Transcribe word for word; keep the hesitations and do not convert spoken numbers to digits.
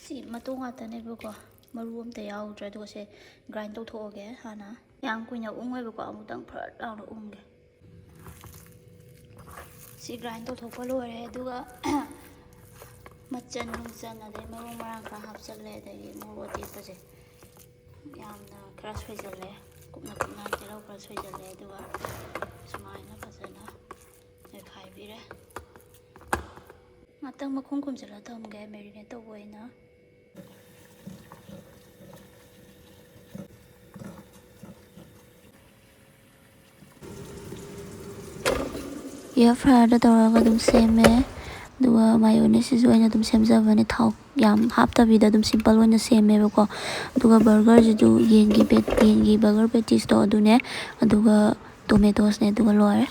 ꯁꯤ ꯃꯇꯣꯡ ꯉꯥꯛꯇꯅꯦꯕꯀꯣ, ꯃꯔꯨ ꯑꯝꯇ ꯌꯥꯎꯗ꯭ꯔꯦ꯫ ꯑꯗꯨꯒ ꯁꯦ ꯒ꯭ꯔꯥꯏꯟ ꯇꯧꯊꯣꯛꯑꯒꯦ ꯍꯥꯟꯅ꯫ ꯌꯥꯝ ꯀꯨꯏꯅ ꯎꯪꯉꯣꯏꯕꯀꯣ, ꯑꯃꯨꯛꯇꯪ ꯐꯔꯠ ꯂꯥꯎꯅ ꯎꯪꯒꯦ꯫ ꯁꯤ ꯒ꯭ꯔꯥꯏꯟ ꯇꯧꯊꯣꯛꯄ ꯂꯣꯏꯔꯦ꯫ ꯑꯗꯨꯒ ꯃꯆꯟ ꯅꯨꯡꯆꯟ ꯑꯗꯩ ꯃꯔꯨ ꯃꯔꯥꯡ ꯈꯔ ꯍꯥꯞꯆꯜꯂꯦ, ꯑꯗꯒꯤ ꯃꯣꯔꯣꯛ ꯑꯇꯦꯛꯄꯁꯦ ꯌꯥꯝꯅ ꯈꯔ ꯁꯣꯏꯖꯜꯂꯦ, ꯀꯨꯞꯅ ꯀꯨꯞꯅ ꯇꯤꯜꯍꯧ ꯈꯔ ꯁꯣꯏꯖꯜꯂꯦ꯫ ꯑꯗꯨꯒ ꯁꯨꯃꯥꯏꯅ ꯐꯖꯅ ꯅꯣꯏꯈꯥꯏꯕꯤꯔꯦ꯫ ꯉꯥꯛꯇꯪ ꯃꯈꯨꯝ ꯈꯨꯝꯖꯤꯜꯂ ꯊꯝꯒꯦ, ꯃꯦꯔꯤꯅꯦꯠ ꯇꯧꯕ ꯑꯣꯏꯅ꯫ ꯑꯦꯌꯔ ꯐ꯭ꯔꯥꯏꯌꯔꯗ ꯇꯧꯔꯒ ꯑꯗꯨꯝ ꯁꯦꯝꯃꯦ꯫ ꯑꯗꯨꯒ ꯃꯥꯌꯣꯅꯦꯁꯁꯤꯁꯨ ꯑꯩꯅ ꯑꯗꯨꯝ ꯁꯦꯝꯖꯕꯅꯦ, ꯊꯥꯎ ꯌꯥꯝ ꯍꯥꯞꯇꯕꯤꯗ ꯑꯗꯨꯝ ꯁꯤꯝꯄꯜ ꯑꯣꯏꯅ ꯁꯦꯝꯃꯦꯕꯀꯣ꯫ ꯑꯗꯨꯒ ꯕꯔꯒꯔꯁꯤꯁꯨ ꯌꯦꯟꯒꯤ ꯄꯦ-, ꯌꯦꯟꯒꯤ ꯕꯔꯒꯔ ꯄꯦꯇꯤꯁꯇꯣ ꯑꯗꯨꯅꯦ, ꯑꯗꯨꯒ ꯇꯣꯃꯦꯇꯣꯁꯅꯦ, ꯑꯗꯨꯒ ꯂꯣꯏꯔꯦ꯫